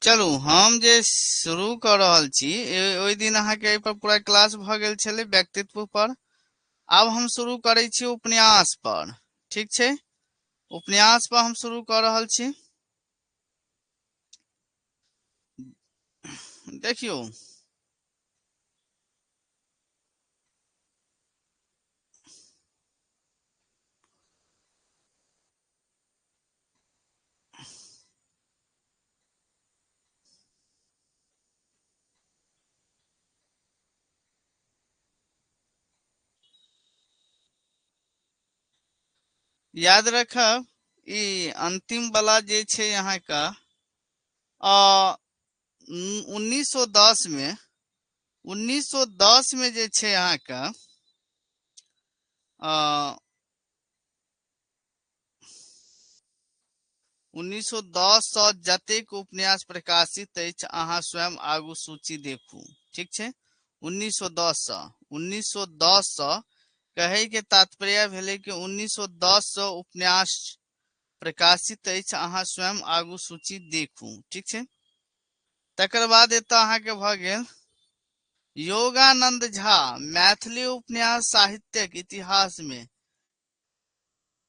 चलू हम जे शुरू कऽ रहल छी, ओहि दिन अहाँके एहि पर पूरा क्लास भऽ गेल छलै व्यक्तित्व पर। आब हम शुरू करै छी उपन्यास पर। ठीक छै, उपन्यास पर हम शुरू कऽ रहल छी। देखियौ, याद रखब ई अंतिम वाला जे छै अहाँके 1910 में, 1910 में जे छै अहाँके 1910 सँ जतेक उपन्यास प्रकाशित अछि अहाँ स्वयं आगू सूची देखू। ठीक छै, 1910 सँ, 1910 सँ कहै के तात्पर्य भेलै कि 1910 सँ उपन्यास प्रकाशित अछि, अहाँ स्वयं आगू सूची देखू। ठीक छै, तकर बाद एतऽ अहाँके भऽ गेल योगानंद झा मैथिली उपन्यास साहित्यक इतिहास में,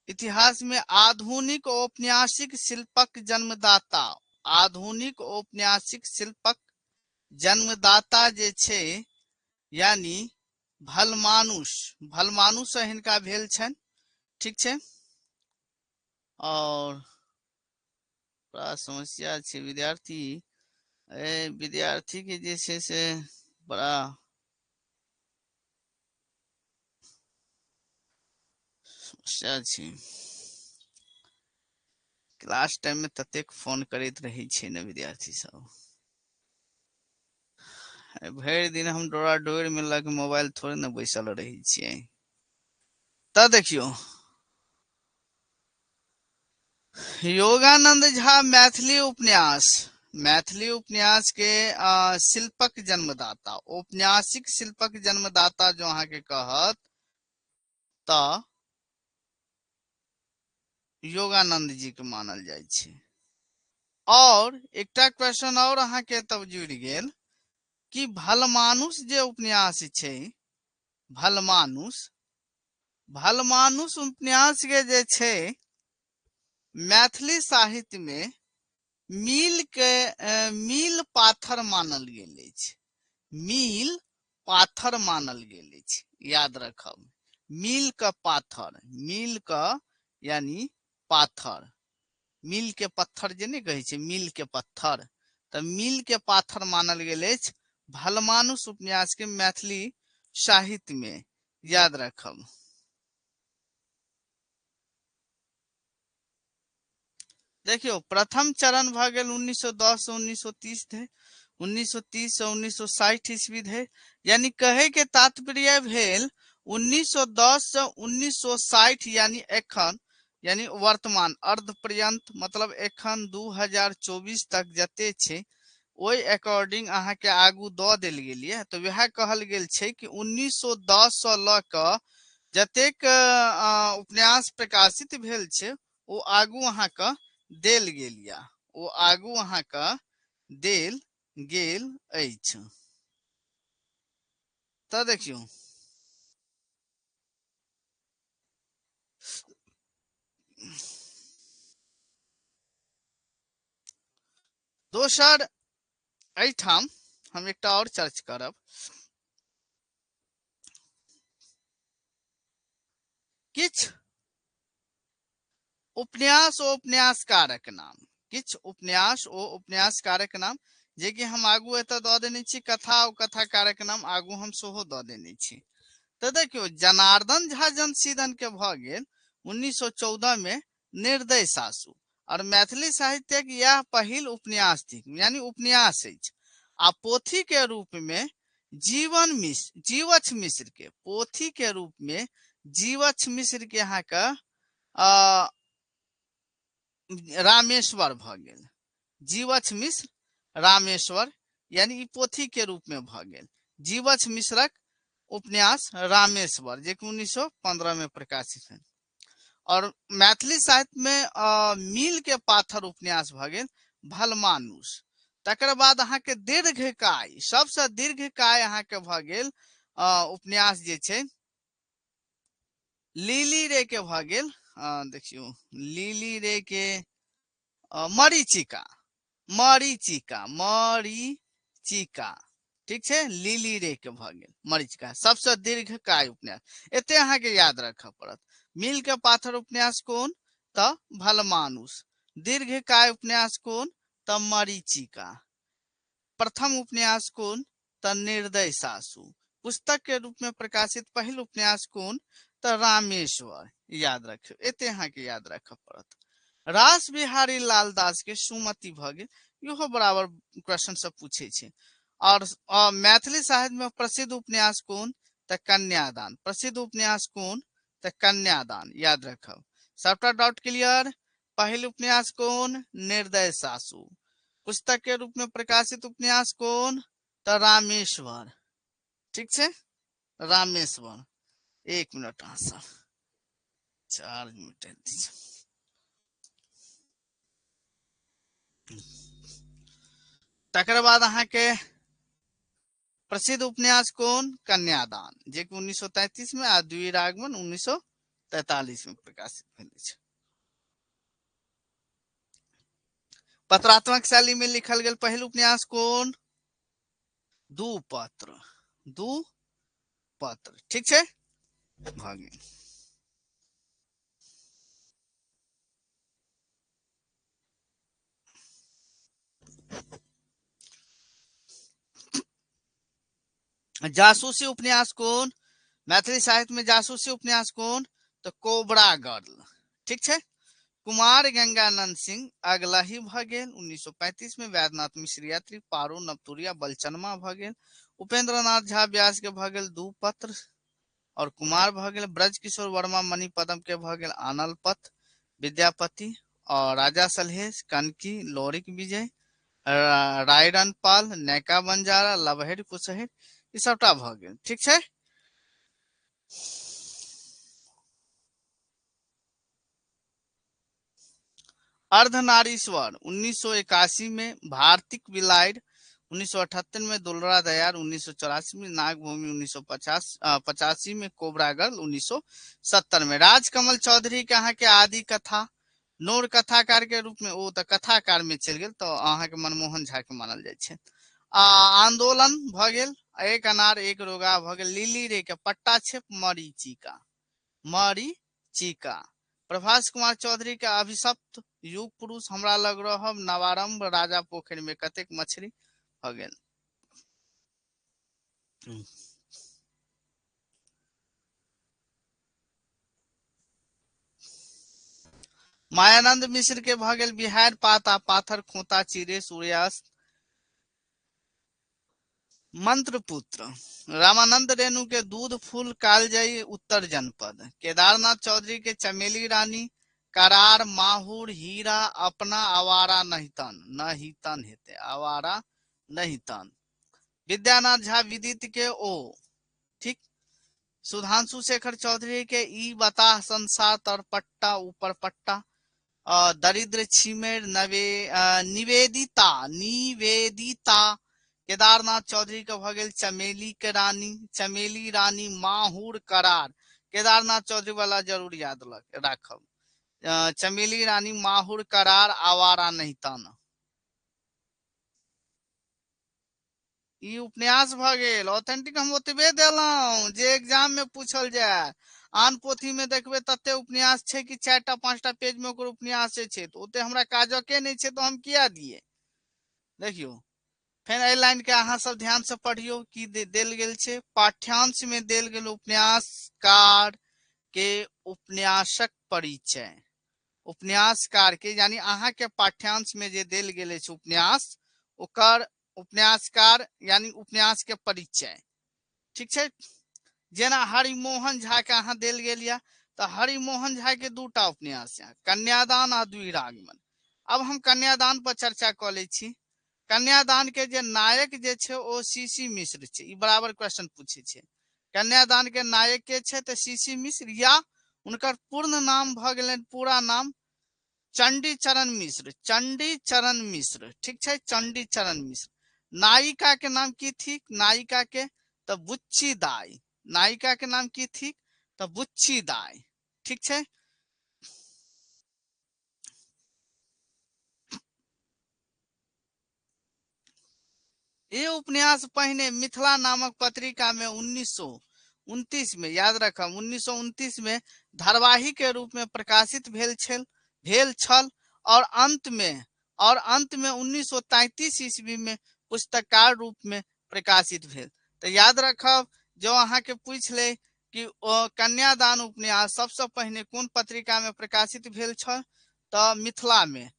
इतिहास में आधुनिक औपन्यासिक शिल्पक जन्मदाता, आधुनिक औपन्यासिक शिल्पक जन्मदाता जे छै यानी भलमानुष, भलमानुष से हिनका भेल छनि। ठीक छै, और बड़ा समस्या छै विद्यार्थी, ए विद्यार्थी के जे छै से बड़ा समस्या छै। क्लास टाइम में ततेक फोन करैत रहै छै ने विद्यार्थी सब, भरि दिन हम डोरा डोरि में लग मोबाइल थोड़े ने बैसल रहै छियै। तऽ देखियौ, योगानंद झा मैथिली उपन्यास, मैथिली उपन्यास के शिल्पक जन्मदाता, औपन्यासिक शिल्पक जन्मदाता जो अहाँके कहत तऽ योगानंद जी के मानल जाइ छै। और एकटा क्वेश्चन और अहाँके तब जुड़ि गेल कि भलमानुष जे उपन्यास छै, भलमानुष, भलमानुष उपन्यास के जे छै मैथिली साहित्य में मील के, मील पाथर मानल गेल अछि, मील पाथर मानल गेल अछि। याद रखब, मील के पाथर, मील के यानी पाथर, मील के पत्थर जे नहि कहै छै, मील के पत्थर, तऽ मील के पाथर मानल गेल अछि भलमानुष उपन्यास के मैथिली साहित्य में। याद रखब। देखियौ, प्रथम चरण भऽ गेल 1910 से 1930 धरि, 1930 से 1960 ईस्वी धरि, यानी कहै के तात्पर्य भेल 1910 से 1960, यानी एखन, यानी वर्तमान अर्ध पर्यंत, मतलब एखन 2024 तक जते छै ओहि अकॉर्डिंग अहाँके आगू दऽ देल गेल यऽ। तऽ वएह कहल गेल छै कि 1910 सँ लऽ कऽ जतेक उपन्यास प्रकाशित भेल छै ओ आगू अहाँके देल गेल यऽ, ओ आगू अहाँके देल गेल अछि। तऽ देखियौ, दोसर एहिठाम हम एकटा आओर चर्च करब। किछु उपन्यास ओ उपन्यासकारक नाम, किछु उपन्यास ओ उपन्यासकारक नाम जे कि हम आगू एतऽ दऽ देने छी, कथा ओ कथाकारक नाम आगू हम सेहो दऽ देने छी। तऽ देखियौ, जनार्दन झा जनसीदन के भऽ गेल 1914 में निर्दय सासु, और मैथिली साहित्यक यह पहिल उपन्यास थिक, यानी उपन्यास अछि। आ पोथी के रूप में जीवन मिश्र, जीवछ मिश्र के पोथी के रूप में जीवछ मिश्र के अहाँके रामेश्वर भऽ गेल, जीवछ मिश्र रामेश्वर, यानी ई पोथी के रूप में भऽ गेल जीवछ मिश्रक उपन्यास रामेश्वर, जे कि 1915 में प्रकाशित भेल। और मैथिली साहित्य में मील के पाथर उपन्यास भऽ गेल भलमानुष। तकर बाद अहाँके दीर्घकाय, सबसँ दीर्घकाय अहाँके भऽ गेल उपन्यास जे छै लिली रे के भऽ गेल। देखियौ लिली रे के मरीचिका, मरीचिका, मरीचिका, ठीक छै, लिली रे के भऽ गेल मरीचिका, सबसँ दीर्घकाय उपन्यास। एते अहाँके याद राखऽ पड़त। मील के पाथर उपन्यास कोन? तऽ भलमानुस। दीर्घकाय उपन्यास कोन? तऽ मरीचिका। प्रथम उपन्यास कोन? तऽ निर्दय सासु। पुस्तक के रूप में प्रकाशित पहिल उपन्यास कोन? तऽ रामेश्वर। याद रखियौ, एते अहाँके याद राखऽ पड़त। रास बिहारी लाल दास के सुमति भऽ गेल, इहो बराबर क्वेश्चन सब पूछे छै। और मैथिली साहित्य में प्रसिद्ध उपन्यास कोन? तऽ कन्यादान। प्रसिद्ध उपन्यास कोन? तऽ कन्यादान। याद रखब। सबटा डाउट क्लियर? पहिल उपन्यास कोन? निर्दय सासु। पुस्तक के रूप में प्रकाशित उपन्यास कोन? तऽ रामेश्वर। ठीक छै, रामेश्वर। एक मिनट अहाँ सब चार्ज मिटा दी। तकर बाद अहाँके प्रसिद्ध उपन्यास कोन? कन्यादान, जे कि 1933 में आ द्विरागमन 1943 में प्रकाशित भेल अछि। पत्रात्मक शैली में लिखल गेल पहिल उपन्यास कोन? दू पत्र, दू पत्र। ठीक छै, भऽ गेल। जासूसी उपन्यास कोन? मैथिली साहित्य में जासूसी उपन्यास कोन? तो कोबरा गर्ल। ठीक छै, कुमार गंगानंद सिंह अगला ही भऽ गेल 1935 में। वैद्यनाथ मिश्र यात्री, पारो, नवतुरिया, बलचनमा भऽ गेल। उपेंद्र नाथ झा व्यास के भऽ गेल दू पत्र और कुमार भऽ गेल। ब्रजकिशोर वर्मा मणिपद्म के भऽ गेल आनल पथ, विद्यापति और राजा सलहेश, कनकी, लोरिक विजय, रायरन पाल, नैका बंजारा, लबहरि कुशहरि, ई सबटा भऽ गेल। ठीक छै, अर्धनारीश्वर 1981 में, भारतीक बिलाड़ि 1978 में, दुलरा दयार 1984 में, नागभूमि 1985 में, कोबरा गर्ल 1970 में। राजकमल चौधरी के अहाँके आदि कथा नोर कथाकार के रूप में, ओ तऽ कथाकार में चलि गेल, तऽ अहाँके मनमोहन झा के मानल जाइ छै। आ आंदोलन भऽ गेल, एक अनार एक रोगा भऽ गेल, लिली रे के पट्टा छेप, मरीचिका, मरीचिका। प्रभास कुमार चौधरी के अभिशप्त, युग पुरुष, हमरा लग रहब, नवारंभ, राजा पोखरि में कतेक मछली भऽ गेल। मायानंद मिश्र के भऽ गेल बिहार पात आ पाथर, खोता चिरे, सूर्यास्त, मंत्रपुत्र। रामानंद रेणु के दूध फूल, कालजयी, उत्तर जनपद। केदारनाथ चौधरी के चमेली रानी, करार, माहुर, हीरा, अपना, आवारा नहितन, नहितन हेतै, आवारा नहितन। विद्यानाथ झा विदित के ओ, ठीक। सुधांशु शेखर चौधरी के ई बताह संसार तर पट्टा ऊपर पट्टा, दरिद्र छिमेर, नवे निवेदिता, निवेदिता। केदारनाथ चौधरी के भऽ गेल चमेली के रानी, चमेली रानी, माहुर, करार। केदारनाथ चौधरी वाला जरूर याद राखब। चमेली रानी, माहुर, करार, आवारा नहीं ताना। ई उपन्यास भऽ गेल ऑथेंटिक। हम ओतबे देलहुँ जे एग्जाम में पूछल जाय। आन पोथी में देखबै तते उपन्यास छै कि 4टा 5टा पेज में ओकर उपन्यासे छै, तऽ ओते हमरा काजके नहि छै, तऽ हम किया दियै। देखियौ फेर एहि लाइन के अहाँ सब ध्यान से पढ़ियौ की देल गेल छै। पाठ्यांश में देल गेल उपन्यासकार के उपन्यासक परिचय, उपन्यासकार के यानी अहाँ के पाठ्यांश में जे देल गेल अछि उपन्यास, ओकर उपन्यासकार यानी उपन्यास के परिचय। ठीक छै, जेना हरिमोहन झा के अहाँ देल गेल यऽ, तऽ हरिमोहन झा के दूटा उपन्यास यऽ, कन्यादान आ द्विरागमन। अब हम कन्यादान पर चर्चा कऽ लै छी। कन्यादान के जे नायक जे छै ओ सी सी मिश्र छै। ई बराबर क्वेश्चन पूछे छै, कन्यादान के नायक के छै? तऽ सी सी मिश्र, या हुनकर पूर्ण नाम भऽ गेलनि, पूरा नाम चंडी चरण मिश्र, चंडी चरण मिश्र, ठीक छै, चंडी चरण मिश्र। नायिका के नाम की थिक? नायिका के तऽ बुच्ची दाई। नायिका के नाम की थिक? तऽ बुच्ची दाई, ठीक छै। ई उपन्यास पहिने मिथिला नामक पत्रिका में 1929 में, याद रखब 1929 में धारावाहिक के रूप में प्रकाशित भेल छल और अंत में 1933 ईस्वी में पुस्तककार रूप में प्रकाशित भेल। तो याद रखब जो अहाँ के पूछ ले कि ओ कन्यादान उपन्यास सबसे पहिने कोन पत्रिका में प्रकाशित भेल छल, तो मिथिला में।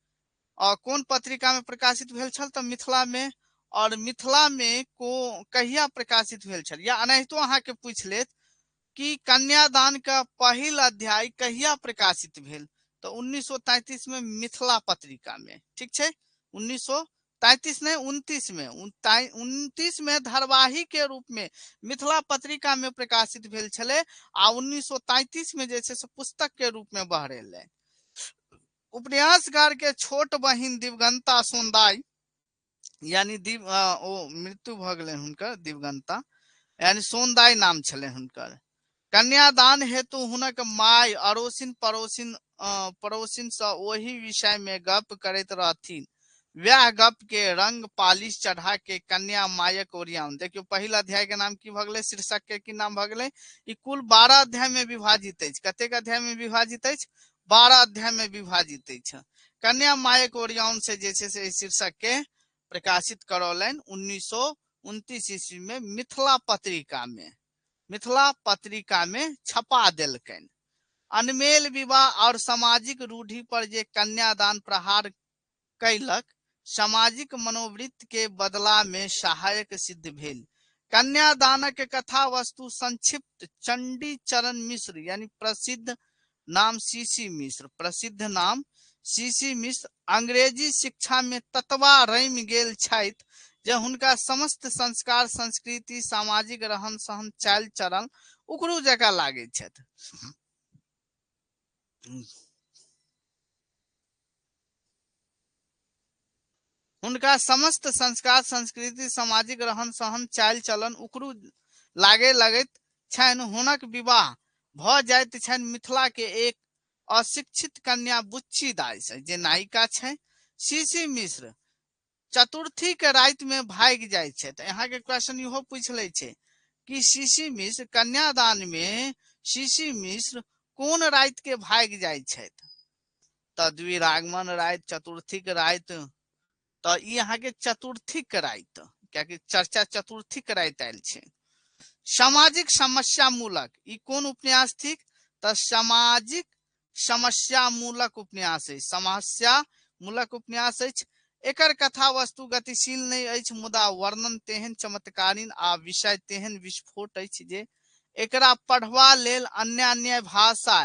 और कोन पत्रिका में प्रकाशित भेल छल, तो मिथिला में। और मिथिला में को कहिया प्रकाशित भेल छल, या एनाहितो अहाँ के पूछ लेत कि कन्यादान का पहिल अध्याय कहिया प्रकाशित भेल, तो 1933 में मिथिला पत्रिका में, ठीक छै। 1933 नहीं, 29 में, 29 में धारावाहिक के रूप में मिथिला पत्रिका में प्रकाशित भेल छलै आ 1933 में जे छै से पुस्तक के रूप में बहरेलै। उपन्यासकार के छोट बहिन दिवगंता सोनदाई, यानी ओ मृत्यु भऽ गेलनि हुनकर, दिवगंता यानी सोनदाई नाम छलनि हुनकर। कन्यादान हेतु हुनक माय अड़ोसिन पड़ोसिन सँ ओहि विषय में गप करैत रहथिन। वएह गप के रंग पालिश चढ़ा के कन्या मायक ओरियान। देखियौ पहिल अध्याय के नाम की भऽ गेलै, शीर्षक के की नाम भऽ गेलै। ई कुल 12 अध्याय में विभाजित अछि। कतेक अध्याय में विभाजित अछि? 12 अध्याय में विभाजित अछि। कन्या मायक ओरियान से जे छै से एहि शीर्षक के प्रकाशित करौलनि 1929 ईस्वी में मिथिला पत्रिका में, मिथिला पत्रिका में छपा देलकनि। अनमेल विवाह और सामाजिक रूढ़ि पर जे कन्यादान प्रहार कैलक, सामाजिक मनोवृत्ति के बदला में सहायक सिद्ध भेल। कन्यादानक कथा वस्तु संक्षिप्त चंडी चरण मिश्र यानी प्रसिद्ध नाम सीसी मिश्र, प्रसिद्ध नाम सीसी मिश्र अंग्रेजी शिक्षा में ततबा रमि गेल छथि जे हुनका समस्त संस्कार संस्कृति सामाजिक रहन सहन चालि चलन उकरू जकाँ लागैत छथि। हुनका समस्त संस्कार संस्कृति सामाजिक रहन सहन चालि चलन उकरू लागे लगैत छनि। हुनक विवाह भऽ जाइत छनि मिथिला के एक अशिक्षित कन्या बुच्ची दाई से, जे नायिका छै। सीसी मिश्र चतुर्थी के राति में भागि जाइ छै। तऽ यहाँ के क्वेश्चन इहो पूछि लै छै कि सीसी मिश्र कन्यादान में सीसी मिश्र कोन राति के भागि जाइ छथि, तऽ द्विरागमन राति, चतुर्थी के राति। तऽ ई अहाँ के चतुर्थी के राति, कियाकि चर्चा चतुर्थी के राति आयल छै। सामाजिक समस्या मूलक ई कोन उपन्यास थिक? तऽ सामाजिक समस्या मूलक उपन्यास अछि, समस्या मूलक उपन्यास अछि। एकर कथा वस्तु गतिशील नहि अछि, मुदा वर्णन तेहन चमत्कारीन आ विषय तेहन विस्फोट अछि जे एकरा पढ़बा लेल अन्यान्य भाषा,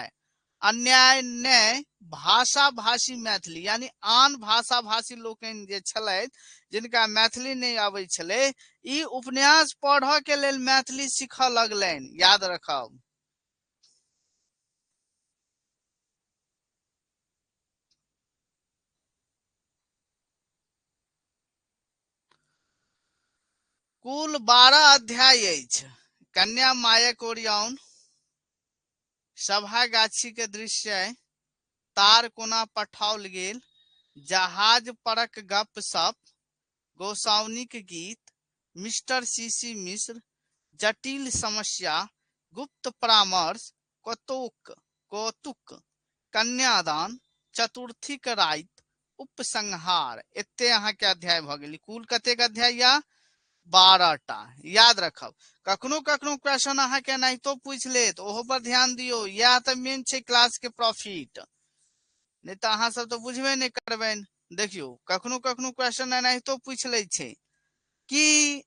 अन्यान्य भाषा भाषी मैथिली यानी आन भाषा भाषी लोकनि जे छलथि जिनका मैथिली नहि अबै छलै, ई उपन्यास पढ़ऽ के लेल मैथिली सीखऽ लगलनि, याद रखब। कुल 12 अध्याय अछि। कन्या मायक ओरियाउन, सभा गाछी के दृश्य, तार कोना पठाओल गेल, जहाज परक गप सप, गोसाउनिक गीत, मिस्टर सीसी मिश्र, जटिल समस्या, गुप्त परामर्श, कौतुक, कन्यादान, चतुर्थीक राति, उपसंहार। एते अहाँके अध्याय भऽ गेल। कुल कतेक अध्याय या? 12 टा। याद रखब, कखनो कखनो क्वेश्चन अहाँके एनाहितो पूछि लेत, ओहो पर ध्यान दियौ। इएह तऽ मेन छै क्लास के प्रॉफिट, नहि तऽ अहाँ सब तऽ बुझबे नहि करबनि। देखियौ कखनो कखनो क्वेश्चन एनाहितो पूछि लै छै कि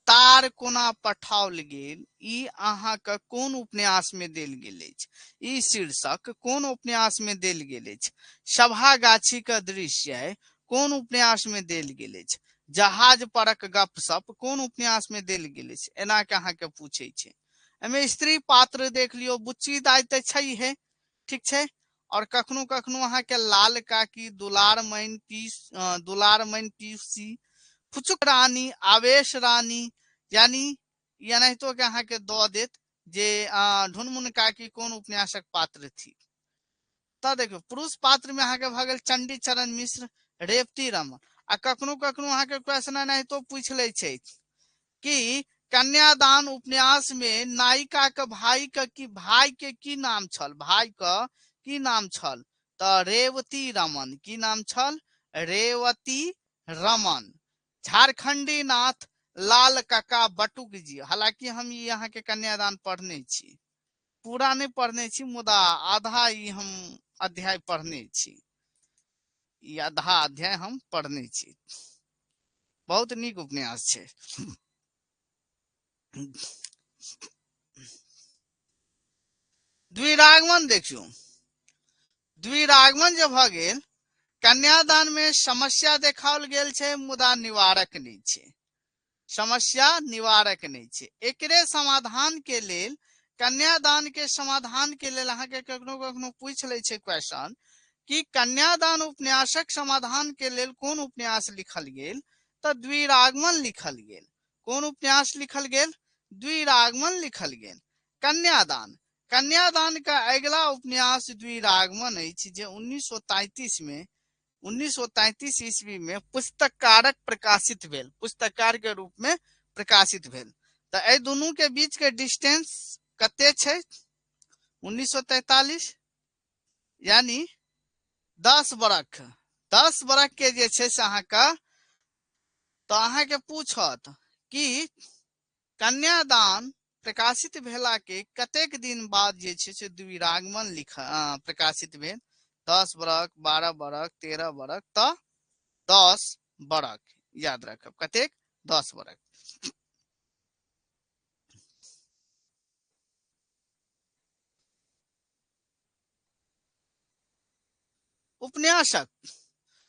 तार कोना पठाओल गेल, ई अहाँके कोन उपन्यास में देल गेल अछि, ई शीर्षक कोन उपन्यास में देल गेल अछि, सभा गाछी के दृश्य कोन उपन्यास में देल गेल अछि, जहाज परक गपशप कोन उपन्यास में देल गेल अछि, एना के अहाँके पूछै छै। एहिमे स्त्री पात्र देख लियौ, बुच्ची दाइ तऽ छैहे, ठीक छै। आओर कखनो कखनो अहाँके लाल काकी, दुलार मैन पीस, दुलार मैन पीसी, फुचुक रानी, आवेश रानी, यानी एनाहितो के अहाँके दऽ देत जे ढुनमुन काकी कोन उपन्यासक पात्र थी। तऽ देखियौ, पुरुष पात्र में अहाँके भऽ गेल चंडी चरण मिश्र, रेवती रमन। आ कखनो कखनो अहाँके क्वेश्चन एनाहितो पूछि लै छै कि कन्यादान उपन्यास में नायिका के भाई के की, भाई के की नाम छल, भाई के की नाम छल, तऽ रेवती रमन। की नाम छल? रेवती रमन। झारखंडी नाथ, लाल काका, बटुक जी। हालांकि हम ई अहाँके कन्यादान पढ़ने छी, पूरा नहि पढ़ने छी, मुदा आधा ई हम अध्याय पढ़ने छी, ई आधा अध्याय हम पढ़ने छी। बहुत नीक उपन्यास छै। द्विरागमन देखियौ, द्विरागमन जे भऽ गेल, कन्यादान में समस्या देखाओल गेल छै मुदा निवारक नहि छै, समस्या निवारक नहि छै। एकरे समाधान के लेल, कन्यादान के समाधान के लेल अहाँके कखनो कखनो पूछि लै छै क्वेश्चन कि कन्यादान उपन्यासक समाधान के लेल कोन उपन्यास लिखल गेल, तऽ द्विरागमन लिखल गेल। कोन उपन्यास लिखल गेल? द्विरागमन लिखल गेल। कन्यादान, कन्यादान के अगिला उपन्यास द्विरागमन अछि जे 1933 में, 1933 ईस्वी में पुस्तककारक प्रकाशित भेल, पुस्तककार के रूप में प्रकाशित भेल। तऽ एहि दुनू के बीच के डिस्टेंस कते छै? 1943, यानी 10 बरख, 10 बरख के जे छै से अहाँके, तऽ अहाँके पूछत कि कन्यादान प्रकाशित भेला के कतेक दिन बाद जे छै से द्विरागमन लिख प्रकाशित भेल? 10 बरख, 12 बरख, 13 बरख, तऽ 10 बरख याद रखब। कतेक? 10 बरख। उपन्यासक,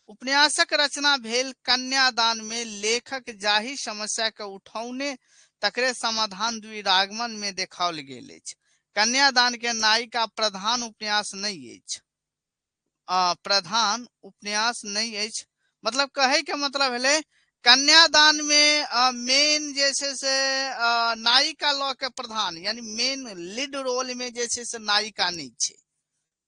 उपन्यासक रचना भेल कन्यादान में लेखक जाहि समस्या के उठौने तकरे समाधान द्विरागमन में देखाओल गेल अछि। कन्यादान के नायिका प्रधान उपन्यास नहि अछि, प्रधान उपन्यास नहि अछि। मतलब कहै के मतलब भेलै कन्यादान में मेन जे छै से नायिका लऽ के प्रधान, यानी मेन लीड रोल में जे छै से नायिका नहि छै,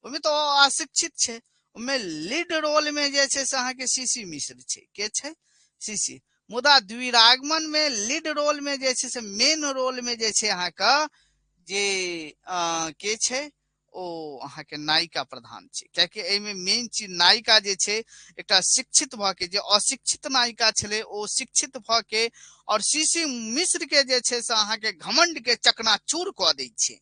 ओहिमे तऽ ओ अशिक्षित छै, ओहिमे लीड रोल में जे छै से अहाँके सी सी मिश्र छै। के छै? सी सी। मुदा द्विरागमन में लीड रोल में जे छै से मेन रोल में जे छै अहाँके जे के छै ओ अहाँके नायिका प्रधान छै, कियाकि एहिमे मेन चीज नायिका जे छै एकटा शिक्षित भऽ के, जे अशिक्षित नायिका छलै ओ शिक्षित भऽ के और सी सी मिश्र के जे छै से अहाँके घमंड के चकनाचूर कऽ दै छै।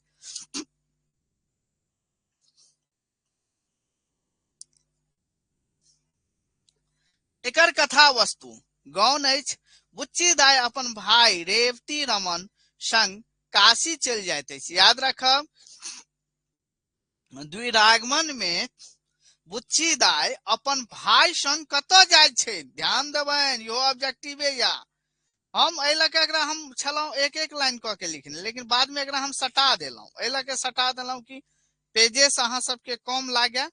एकर कथा वस्तु गौण अछि। बुच्ची दाइ अपन भाई रेवती रमन संग काशी चलि जाइत अछि। याद राखब, द्विरागमन में बुच्ची दाइ अपन भाई संग कतऽ जाइ छै? ध्यान देबनि, इहो ऑब्जेक्टिवे या। हम एहि लऽ कऽ एकरा हम छलहुँ एक एक लाइन कऽ के लिखने, लेकिन बाद में एकरा हम सटा देलहुँ। एहि लऽ के सटा देलहुँ कि पेजेस अहाँ सबके कम लागे,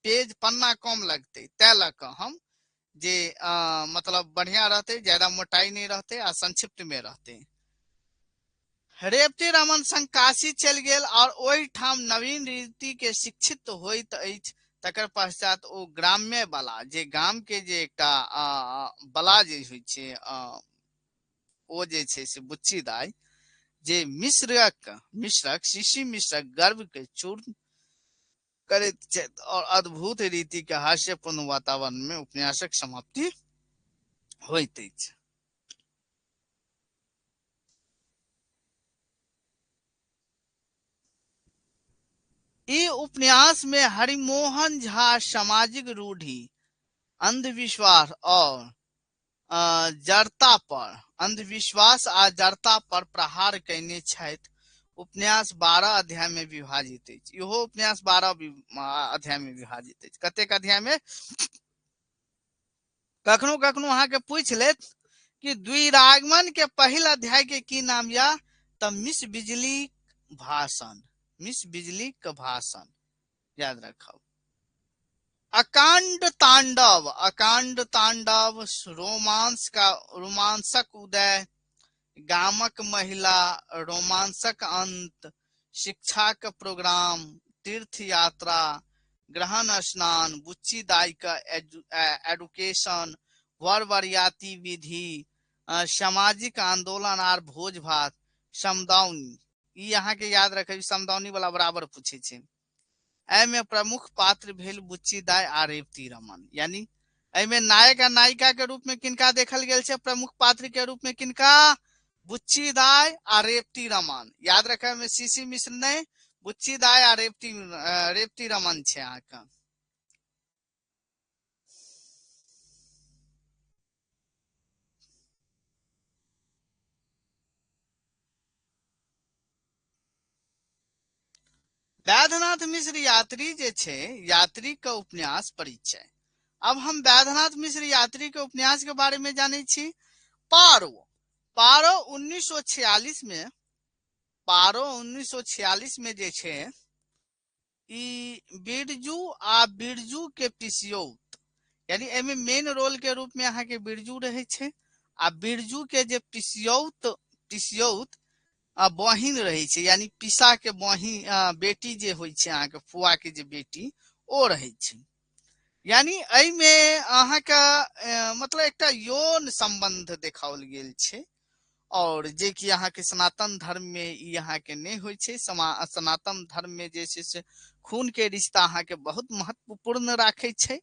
पेज पन्ना कम लगतै, तै लऽ कऽ हम जे मतलब बढ़िया रहतै, ज्यादा मोटाई नहि रहतै आ संक्षिप्त में रहतै। रेवती रमन संग काशी चलि गेल और ओहिठाम नवीन रीति के शिक्षित होइत अछि। तकर पश्चात ओ ग्राम्य बला, जे गाम के जे एकटा बला जे होइ छै, ओ जे छै से बुच्ची दाइ जे मिश्रक मिश्रक शिशि मिश्रक गर्व के चूर्ण करैत छथि और अद्भुत रीति के हास्यपूर्ण वातावरण में उपन्यासक समाप्ति होइत अछि। ई उपन्यास में हरिमोहन झा सामाजिक रूढ़ि, अंधविश्वास और जड़ता पर, अंधविश्वास आ जड़ता पर प्रहार कयने छथि। उपन्यास 12 अध्याय में विभाजित अछि। इहो उपन्यास 12 अध्याय में विभाजित अछि। कतेक अध्याय में? कखनो कखनो अहाँके पूछि लेत कि द्विरागमन के पहिल अध्याय के की नाम या, तऽ मिस बिजली भाषण, मिस बिजली के भाषण याद रखब। अकांड तांडव, अकांड तांडव, रोमांस का रोमांसक उदय, गामक महिला, रोमांसक अंत, शिक्षाक प्रोग्राम, तीर्थ यात्रा, ग्रहण स्नान, बुच्ची दाई का एडुकेशन, वर वरियाती विधि, सामाजिक आंदोलन आर भोज भात, समदाउनी। ई अहाँके याद रखब, समदाउनी वाला बराबर पूछे छै। एहिमे प्रमुख पात्र भेल बुच्ची दाई आ रेवती रमन। यानी एहिमे नायक आ नायिका के रूप में किनका देखल गेल छै? प्रमुख पात्र के रूप में किनका? बुच्ची दाई आ रेवती रमन। याद रखब, एहिमे सीसी मिश्र नहि, बुच्ची दाई आ रेवती रेवती रमन छै अहाँके। वैद्यनाथ मिश्र यात्री जे छै, यात्री के उपन्यास परिचय। अब हम वैद्यनाथ मिश्र यात्री के उपन्यास के बारे में जानै छी। पारो, पारो 1946 में, पारो 1946 में जे छै ई बिरजू आ बिरजू के पिसियौत, यानी एहिमे मेन रोल के रूप में अहाँके बिरजू रहै छै आ बिरजू के जे पिसियौत पिसियौत आ बहिन रहै छै, यानी पिसा के बहिन बेटी जे होइ छै अहाँके फुआ के जे बेटी ओ रहै छै। यानी एहिमे अहाँके मतलब एकटा यौन संबंध देखाओल गेल छै, और जे कि अहाँके सनातन धर्म में ई अहाँके नहि होइ छै। सनातन धर्म में जे छै से खून के रिश्ता अहाँके बहुत महत्वपूर्ण राखै छै,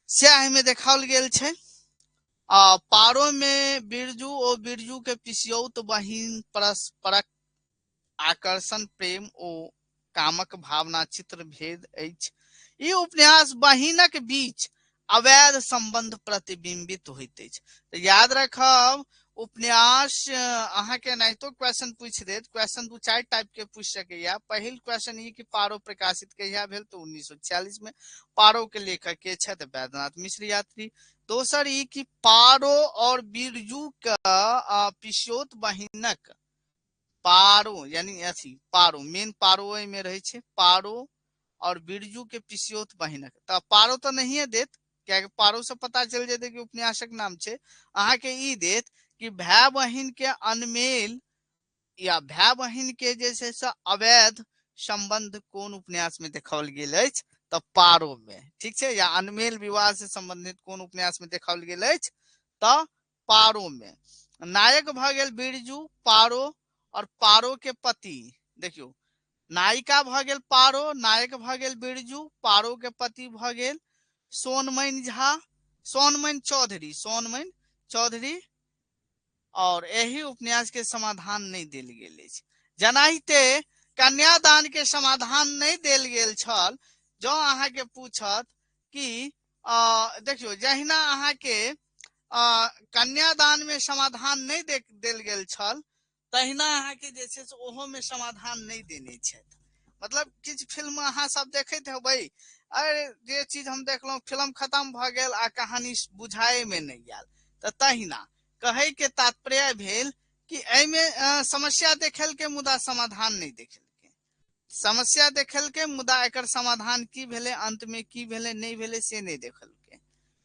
से एहिमे देखाओल गेल छै। आ पारो में बिरजू ओ बिरजू के पिसियौत बहिन परस्परक आकर्षण, प्रेम ओ कामक भावना चित्र भेद अछि। ई उपन्यास बहिनक बीच अवैध संबंध प्रतिबिंबित होइत अछि। तऽ याद रखब, उपन्यास अहाँके एनाहितो क्वेश्चन पूछि देत। क्वेश्चन दू चारि टाइप के पूछि सकैया। पहिल क्वेश्चन ई कि पारो प्रकाशित कहिया भेल? तऽ 1946 में। पारो के लेखक के छथि? वैद्यनाथ मिश्र यात्री। दोसर ई कि पारो और बिरजू के पिसियौत बहिनक पारो, यानी अथी पारो मेन पारो एहिमे रहै छै, पारो और बिरजू के पिसियौत बहिनक। तऽ पारो तऽ नहिए देत, कियाकि पारो से पता चलि जेतै कि उपन्यासक नाम छै। अहाँके ई देत कि भाय बहिन के अनमेल या भाय बहिन के जे छै से अवैध संबंध कोन उपन्यास में देखाओल गेल अछि? तऽ पारो में। ठीक छै? या अनमेल विवाह से संबंधित कोन उपन्यास में देखाओल गेल अछि? तऽ पारो में। नायक भऽ गेल बिरजू, पारो और पारो के पति। देखियौ, नायिका भऽ गेल पारो, नायक भऽ गेल बिरजू, पारो के पति भऽ गेल सोनमणि झा, सोनमणि चौधरी, सोनमणि चौधरी। और एहि उपन्यास के समाधान नहि देल गेल अछि, जेनाहिते कन्यादान के समाधान नहि देल गेल छल। जँ अहाँके पूछत कि देखियौ, जहिना अहाँके कन्यादान में समाधान नहि देल गेल छल, तहिना अहाँके जे छै से ओहो में समाधान नहि देने छथि। मतलब किछु फिल्म अहाँ सब देखैत हेबै, अरे जे चीज हम देखलहुँ फिल्म खतम भऽ गेल आ कहानी बुझाए में नहि आयल। तऽ तहिना कहै के तात्पर्य भेल कि एहिमे समस्या देखेलकै मुदा समाधान नहि देखेलकै। समस्या देखेलकै मुदा एकर समाधान की भेलै, अंत में की भेलै, नहि भेलै, से नहि देखेलकै।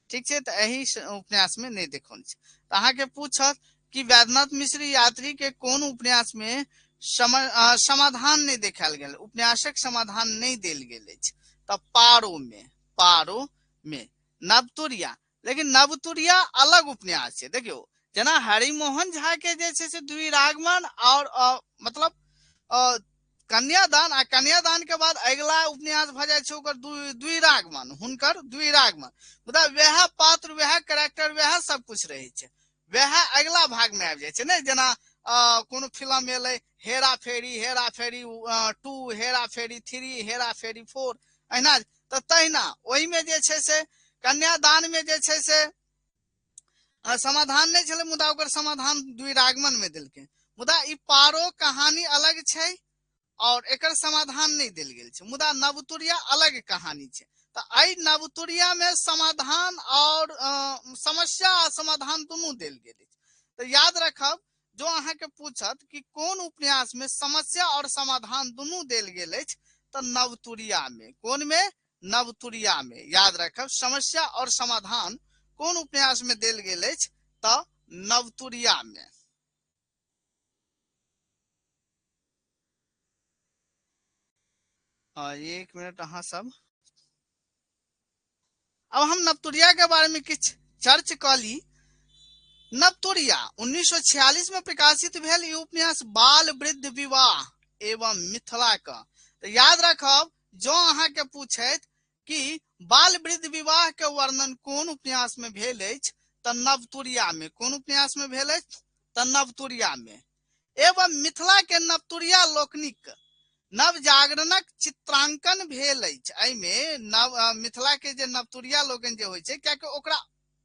ठीक छै? तऽ एहि उपन्यास में नहि देखल छै। तऽ अहाँके पूछत कि वैद्यनाथ मिश्र यात्री के कोन उपन्यास में समाधान नहि देखायल गेल, उपन्यासक समाधान नहि देल गेल अछि? तऽ पारो में, पारो में। नवतुरिया, लेकिन नवतुरिया अलग उपन्यास छै। देखियौ, जेना हरिमोहन झा के जे छै से द्विरागमन और मतलब कन्यादान, आ कन्यादान के बाद अगिला उपन्यास भऽ जाइ छै ओकर द्विरागमन, हुनकर द्विरागमन। मुदा वएह पात्र, वएह कैरेक्टर, वएह सब कुछ रहै छै, वएह अगिला भाग में आबि जाइ छै ने। जेना कोनो फिल्म एलै हेरा फेरी, हेरा फेरी 2, हेरा फेरी 3, हेरा फेरी 4, एहिना। तऽ तहिना ओहिमे जे छै से कन्यादान में जे छै से समाधान नहि छलै, मुदा ओकर समाधान द्विरागमन में देलकै। मुदा ई पारो कहानी अलग छै और एकर समाधान नहि देल गेल छै, मुदा नवतुरिया अलग कहानी छै। तऽ एहि नवतुरिया में समाधान और समस्या आ समाधान दुनू देल गेल अछि। तऽ याद रखब, जो अहाँके पूछत कि कोन उपन्यास में समस्या और समाधान दुनू देल गेल अछि, तऽ नवतुरिया में। कोन में? नवतुरिया में। याद राखब, समस्या और समाधान कोन उपन्यास में देल गेल अछि? तऽ नवतुरिया में। एक मिनट अहाँ सब, अब हम नवतुरिया के बारे में किछु चर्च कऽ ली। नवतुरिया 1946 में प्रकाशित भेल ई उपन्यास बाल वृद्ध विवाह एवं मिथिला का। तो याद रखब, जो अहाँ के पूछैत कि बाल वृद्ध विवाह के वर्णन कोन उपन्यास में भेल अछि, तऽ नवतुरिया में। कोन उपन्यास में भेल अछि? तऽ नवतुरिया में। एवं मिथिला के नवतुरिया लोकनिक नवजागरणक चित्रांकन भेल अछि। एहिमे नव मिथिला के जे नवतुरिया लोकनि जे होइ छै, कियाकि ओकरा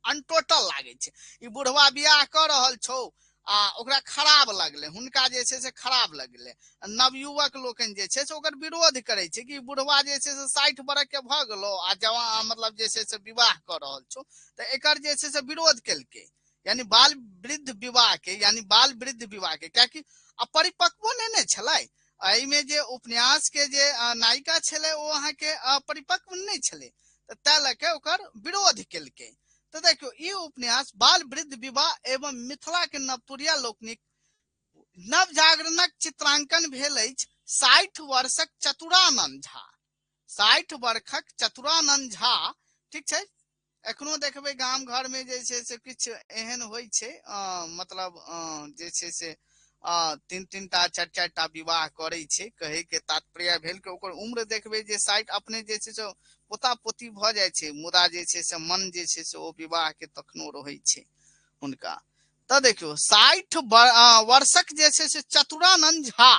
अनटोटल लागै छै, ई बुढ़वा बियाह कऽ रहल छौ आ ओकरा खराब लगलै, हुनका जे छै से खराब लगलै। नवयुवक लोकनि जे छै से ओकर विरोध करै छै कि बुढ़वा जे छै से 60 बरख के भऽ गेलो आ जवान मतलब जे छै से विवाह कऽ रहल छौ, तऽ एकर जे छै से विरोध केलकै। यानी बाल वृद्ध विवाह के, यानी बाल वृद्ध विवाह के, कियाकि अपरिपक्वो नहि ने छलै। एहिमे जे उपन्यास के जे नायिका छलै ओ अहाँके अपरिपक्व नहि छलै, तऽ ताहि लऽ के ओकर विरोध केलकै। तऽ देखियौ, ई उपन्यास बाल वृद्ध विवाह एवं मिथिला के नवतुरिया लोकनिक नवजागरणक चित्रांकन भेल अछि। 60 वर्षक चतुरानंद झा, 60 वर्षक चतुरानंद झा, ठीक छै। एखनो देखबै गाम घर में जे छै से किछु एहन होइ छै, मतलब जे छै से 3-3 टा 4-4 टा विवाह करै छै। कहै के तात्पर्य भेल कि ओकर उम्र देखबै जे 60 अपने जे छै से पोता पोती भऽ जाइ छै, मुदा जे छै से मन जे छै से ओ विवाह के तखनो रहै छै हुनका। तऽ देखियौ, 60 वर्षक जे छै से चतुरानंद झा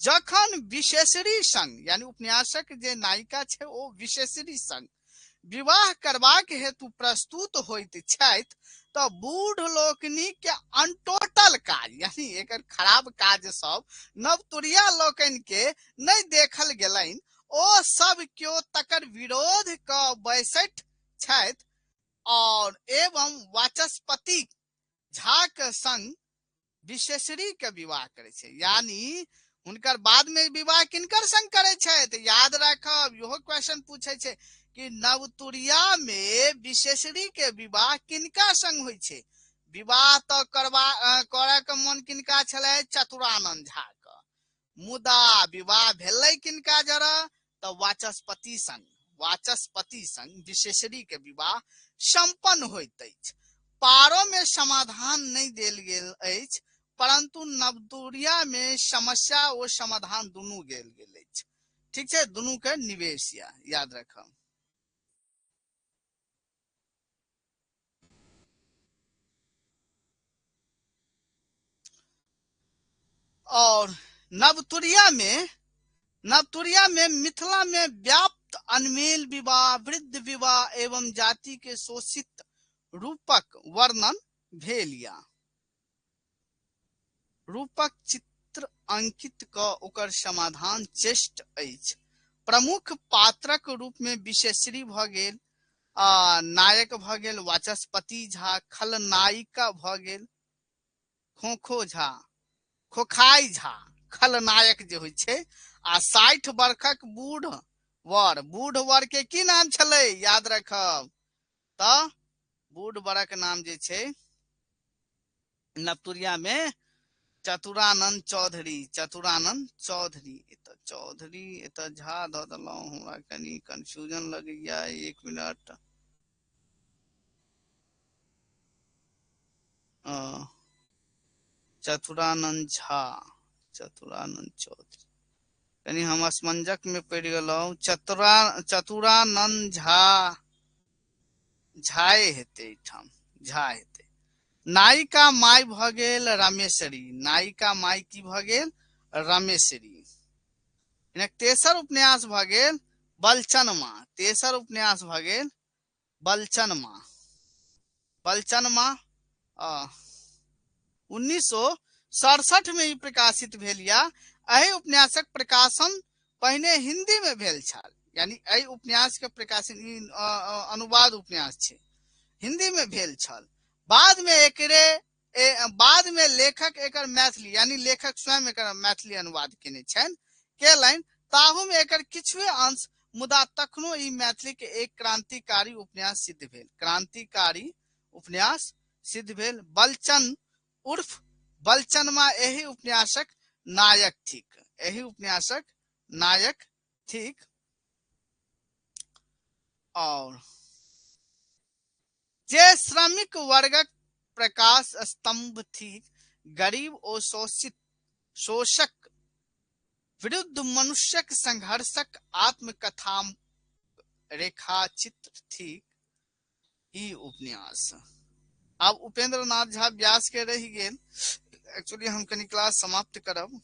जखन विशेषरी संग, यानी उपन्यासक जे नायिका छै ओ विशेषरी संग विवाह करबाक हेतु प्रस्तुत होइत छथि, तऽ बूढ़ लोकनि के अनटोटल काज, यानी एकर खराब काज सब नवतुरिया लोकनि के नहि देखल गेलनि, ओ सब केओ तकर विरोध कऽ बैसैत छथि और एवं वाचस्पति झा के संग विशेषरी के विवाह करै छै। यानी हुनकर बाद में विवाह किनकर संग करै छथि? याद राखब, इहो क्वेश्चन पूछै छै कि नवतुरिया में विशेषरी के विवाह किनका संग होइ छै? विवाह तऽ करऽ के मन किनका छलै? चतुरानंद झा के। मुदा विवाह भेलै किनका जरा? तऽ वाचस्पति संग, वाचस्पति संग विशेषरी के विवाह संपन्न होइत अछि। पारो में समाधान नहि देल गेल अछि, परंतु नवतुरिया में समस्या ओ समाधान दुनू देल गेल अछि। ठीक छै, दुनू के निवेश या याद रखब। और नवतुरिया में मिथिला में व्याप्त अनमेल विवाह, वृद्ध विवाह एवं जाति के शोषित रूपक वर्णन भेल या रूपक चित्र अंकित क ओकर समाधान चेष्ट अछि। प्रमुख पात्रक रूप में विशेषरी भ गेल, नायक भ गेल वाचस्पति झा, खलनायिका भ गेल खोखो झा, खोखाई झा, खलनायक जे होइ छै, आ 60 वर्षक बूढ़ वर, बूढ़ वर के की नाम छलै? याद रखब, तऽ बूढ़ वरक नाम जे छै नवतुरिया में चतुरानंद चौधरी, चतुरानंद चौधरी। एतऽ चौधरी, एतऽ झा धऽ देलहुँ, हमरा कनि कंफ्यूजन लगैया, एक मिनट। चतुरानंद झा, चतुरानंद चौधरी, कनि हम असमंजस में पड़ि गेलहुँ। चतुरानंद झा, झाए हेतै एहिठाम, झा हेतै। नायिका माय भऽ गेल रामेश्वरी, नायिका माय की भऽ गेल? रामेश्वरी। हिनक तेसर उपन्यास भऽ गेल बलचनमा, तेसर उपन्यास भऽ गेल बलचनमा, बलचनमा 1967 में ई प्रकाशित भेल या। एहि उपन्यासक प्रकाशन पहिने हिंदी में भेल छल, यानी एहि उपन्यास के प्रकाशन ई अनुवाद उपन्यास छै, हिंदी में भेल छल। बाद में बाद में लेखक एकर मैथिली, यानी लेखक स्वयं एकर मैथिली अनुवाद केने छनि, केलनि, ताहू में एकर किछुए अंश मुदा तखनो ई मैथिली के एक क्रांतिकारी उपन्यास सिद्ध भेल। क्रांतिकारी उपन्यास सिद्ध भेल। बलचन उर्फ बलचनमा एहि उपन्यासक नायक थिक। एहि उपन्यासक नायक थिक। और जे श्रमिक वर्गक प्रकाश स्तंभ थिक, गरीब ओ शोषित शोषक विरुद्ध मनुष्यक संघर्षक आत्मकथा रेखाचित्र थिक ई उपन्यास। आब उपेंद्र नाथ झा व्यास के रहि गेल। एक्चुअली हम कनि क्लास समाप्त करब।